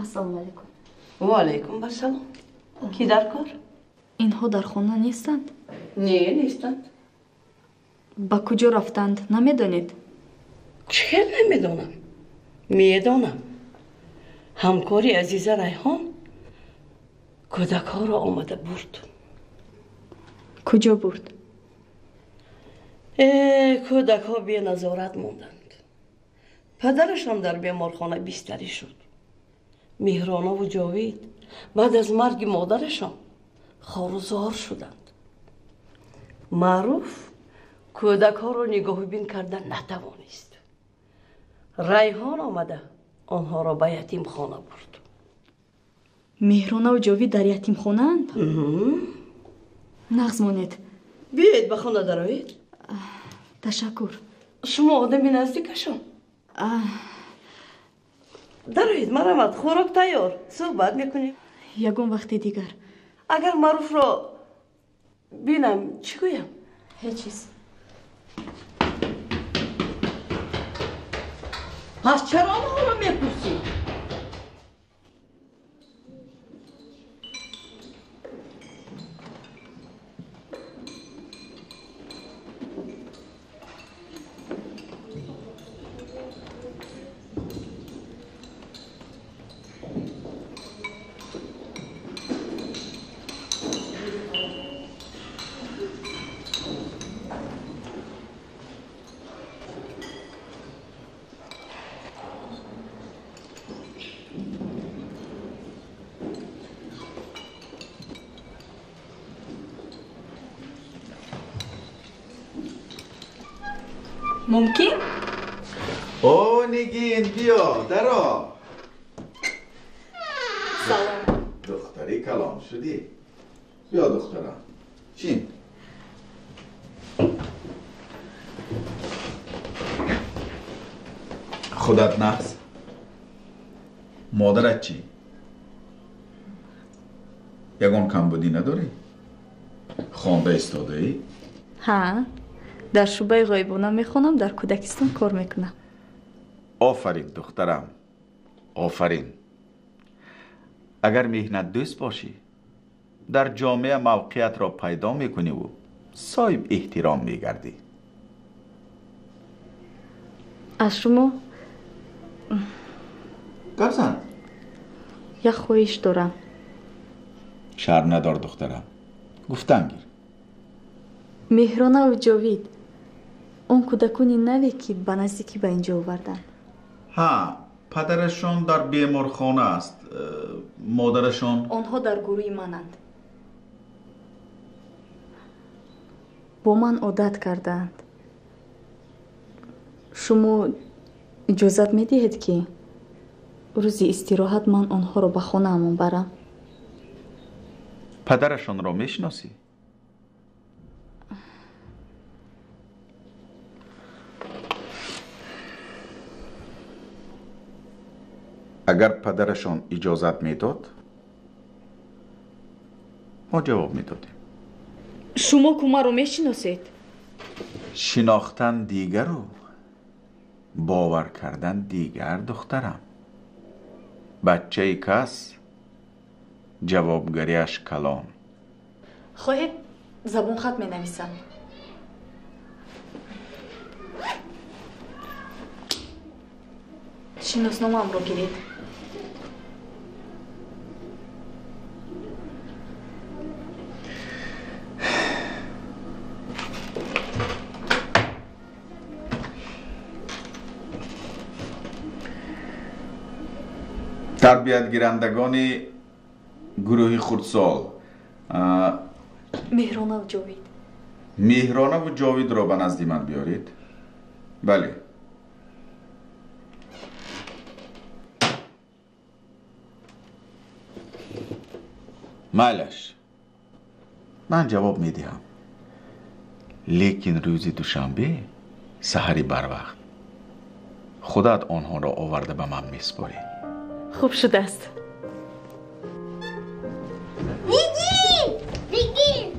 Ассалому алайкум. Ва алайкум ассалом. Ки дар кор? Инҳо дар хона нестанд? Не, нестанд. Ба куҷо рафтанд, намедонед? Чӣ хел намедонам? Медонам. Ҳамкори азиза Райҳон кӯдакҳоро омада бурд. Куҷо бурд? Кӯдакҳо беназорат монданд. Падарашон дар беморхона бистарӣ шуд. Меҳронову Ҷовид баъд аз марги модарашон хорузор шуданд. Маъруф кӯдакҳоро нигоҳубин карда натавонист. Райҳон омада онҳоро ба ятимхона бурд. Меҳронову Ҷовид дар ятимхонаанд? Нағз монед. Биёед ба хона дароед. Ташаккур. Шумо одами наздикашон? Дароед, марамад, хӯрок тайёр, суҳбат мекунем. Ягон вақти дигар. Агар Маъруфро бинам, чӣ гӯям? Ҳеҷ чиз. Пас чаро онҳоро мепурсӣ? Мумкин? О, Нигин, биё, даро. Салом. Духтари калон шудӣ. Биё, духтарам. Чин. Худат нағз? Модарат чӣ? Ягон камбудӣ надорӣ? Хонда истодаӣ? Ҳа, дар шӯъбаи ғоибона мехонам, дар кӯдакистон кор мекунам. Офарин, духтарам, офарин. Агар меҳнатдӯст бошӣ, дар ҷомеа мавқеиятро пайдо мекуниву соҳиб эҳтиром мегардӣ. Аз шумо гап зан. Як хоҳиш дорам. Шарм надор, духтарам, гуфтан гир. Меҳронаву Ҷовид, он кӯдакони наве, ки ба наздикӣ ба инҷо оварданд. Ҳа, падарашон дар беморхона аст, модарашон. Онҳо дар гурӯҳи мананд. Бо ман одат кардаанд. Шумо иҷозат медиҳед, ки рӯзи истироҳат ман онҳоро ба хонаамон барам? Падарашонро мешиносӣ? Агар падарашон иҷозат медод, мо ҷавоб медодем. Шумо ку маро мешиносед? Шинохтан дигару бовар кардан дигар, духтарам. Бачаи кас ҷавобгариаш калон. Хоҳед, забонхат менависам. Шиносномаамро гиред. Тарбиятгирандагони гурӯҳи хурдсол Меҳронаву Ҷовид. Меҳронаву Ҷовидро ба назди ман биёред. Бале. Майлаш, ман ҷавоб медиҳам, лекин рӯзи душанбе саҳари барвақт худат онҳоро оварда ба ман месупорӣ. Хуб шудааст. Нигин! Нигин!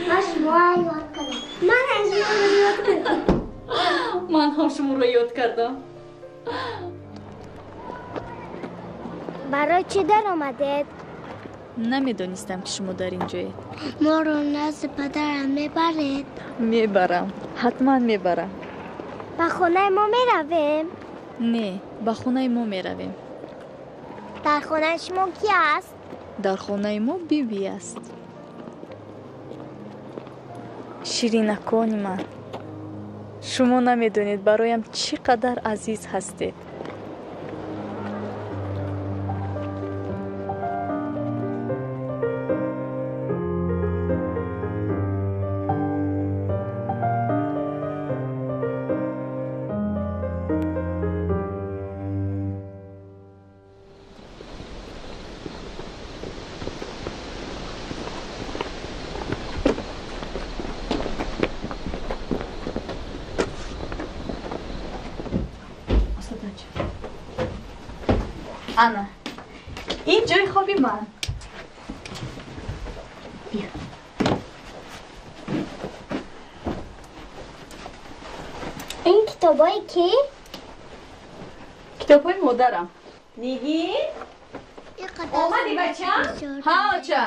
Ман шуморо ёд кардам. Ман шуморо ёд кардам. Ман ҳам шуморо ёд кардам. Барои чӣ даромадед? Намедонистам, ки шумо дар ин ҷоед. Моро назди падарам мебаред? Мебарам, ҳатман мебарам. Ба хонаи мо меравем? Не, ба хонаи мо меравем. Дар хонаи шумо ки аст? Дар хонаи мо биби аст. Ширинакони ман, шумо намедонед бароям чӣ қадар азиз ҳастед. Ана, ин ҷои хоби ман. Биё. Ин китобҳои кӣ? Китобҳои модарам. Нигин? Омадӣ, бачам? Ҳа, оча.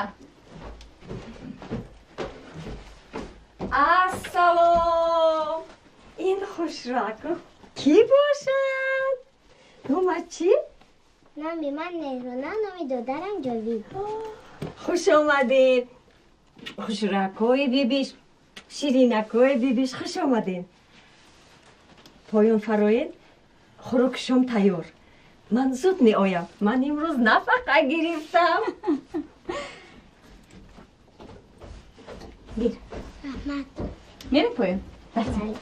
Ассалом. Ин хушраку кӣ бошад? Номат чӣ? Номи ман Меҳрона, номи додарам Ҷовид. Хуш омадед. Хушракҳои бибиш, ширинакҳои бибиш, хуш омадед. Поён фароед, хӯроки шом тайёр. Ман зуд меоям. Ман имрӯз нафақа гирифтам. Гир. Раҳмат. Мерем поён? Рафтем.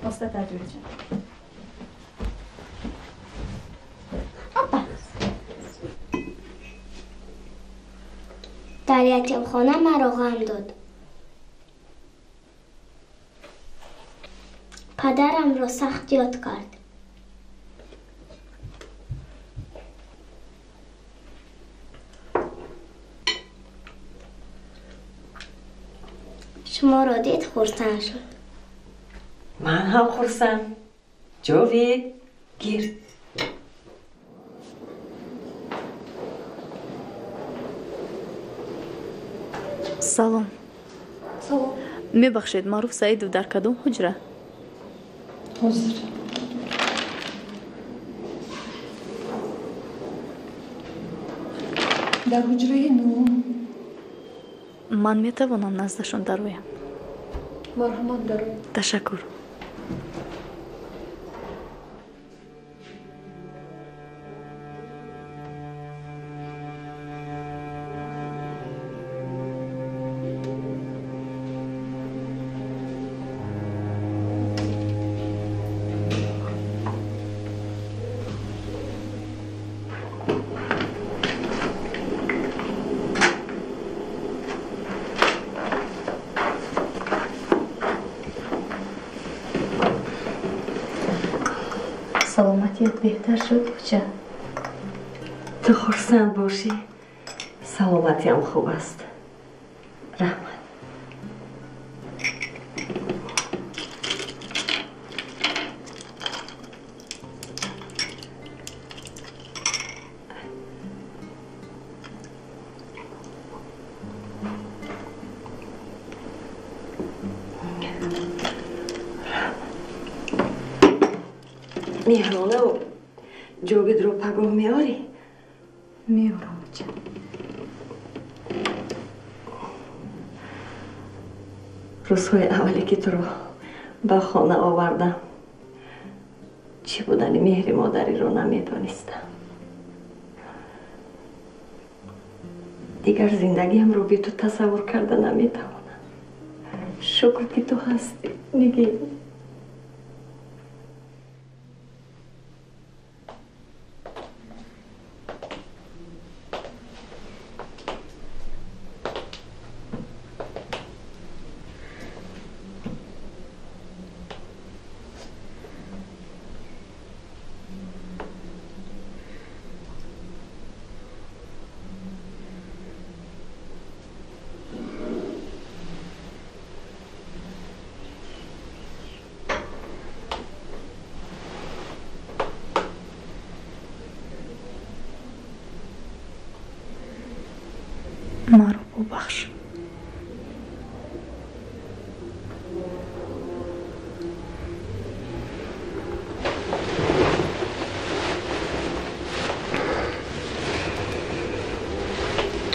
Оста ҷон. Дар ятимхона маро ғам дод. Падарамро сахт ёд кард. Шуморо дид, хурсанд шуд. Ман ҳам хурсанд. Ҷовид, гир. Салом. Салом. Мебахшед, Маъруф Саидов дар кадом ҳуҷра? Ҳозир. Дар ҳуҷраи нӯҳум. Ман метавонам наздашон дароям? Марҳамат, дароед. Ташаккур. Саломатият беҳтар шуд, буча? Ту хурсанд бошӣ, саломатиам хуб аст. Раҳмат. Меҳронаву Ҷовидро пагоҳ меорӣ? Меорам, буча. Рӯзҳои аввале ки туро ба хона овардам, чӣ будани меҳри модариро намедонистам. Дигар зиндагиамро бе ту тасаввур карда наметавонам. Шукр, ки ту ҳастӣ, Нигин. Маро бубахш.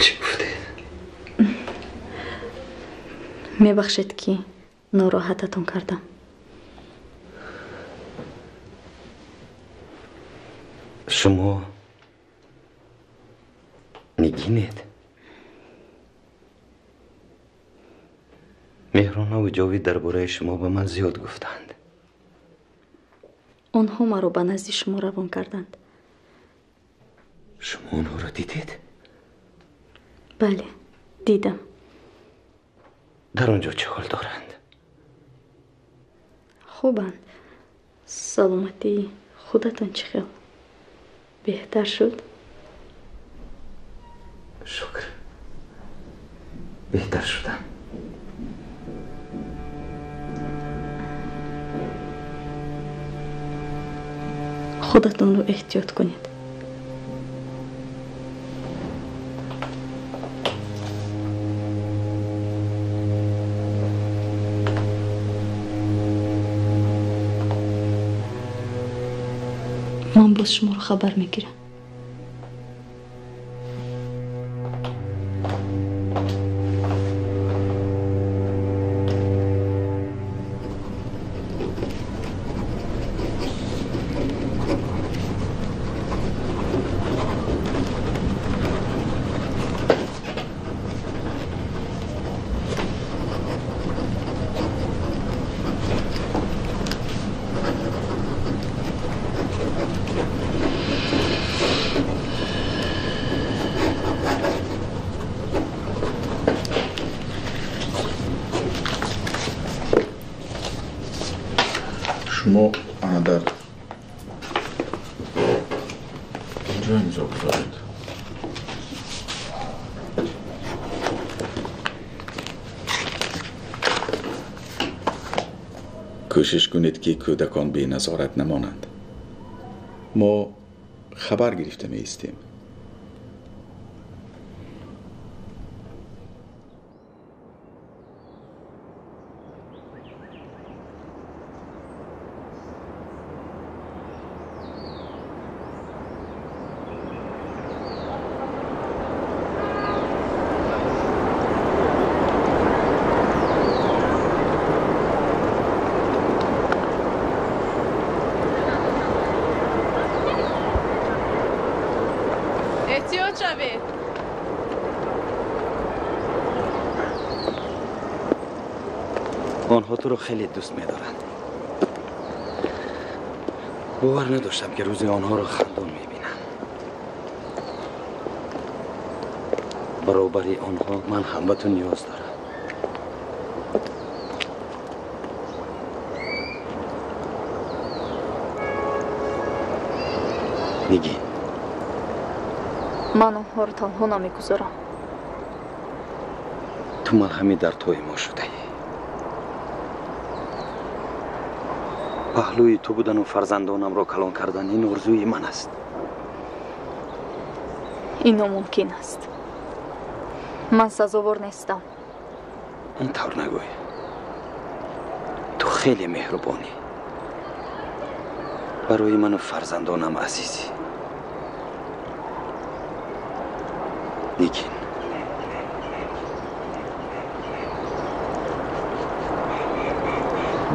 Чӣ гуфтед? Мебахшед, ки нороҳататон кардам. Шумо Нигинед? Меҳронаву Ҷовид дар бораи шумо ба ман зиёд гуфтанд. Онҳо маро ба назди шумо равон карданд. Шумо онҳоро дидед? Бале, дидам. Дар он ҷо чӣ ҳол доранд? Хубанд. Саломатии худатон чӣ хел? Беҳтар шуд? Шукр, беҳтар шудам. Худатонро эҳтиёт кунед. Ман боз шуморо хабар мегирам. Шумо ана дар инҷо имзо гузоред. Кӯшиш кунед, ки кӯдакон беназорат намонанд. Мо хабар гирифта меистем. Онҳо туро хеле дӯст медоранд. Бовар надоштам, ки рӯзе онҳоро хандон мебинам. Баробари онҳо ман ҳам ба ту ниёз дорам. Нигин, ман онҳоро танҳо намегузорам. Ту марҳами дардҳои мо шудаӣ. Паҳлӯи ту будану фарзандонамро калон кардан ин орзуи ман аст. Ин номумкин аст. Ман сазовор нестам. Ин тавр нагӯй. Ту хеле меҳрубонӣ. Барои ману фарзандонам азизӣ. Нигин,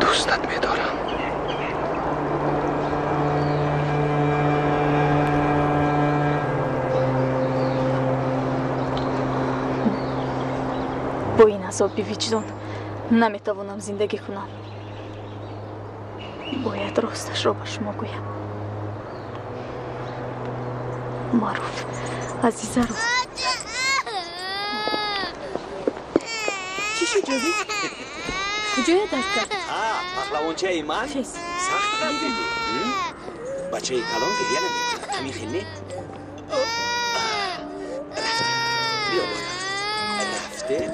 дӯстат медорам. Бо ин азоби виҷдон наметавонам зиндагӣ кунам. Бояд росташро ба шумо гӯям. Маъруф Азизаро. Чӣ шуд, Ҷовид? Куҷоя дард кард? Паҳлавончаи ман сахт ғалтидӣ. Бачаи калон гиря намекунад. Ҳамин хел не? Рафтем. Биё, модар. Рафтем.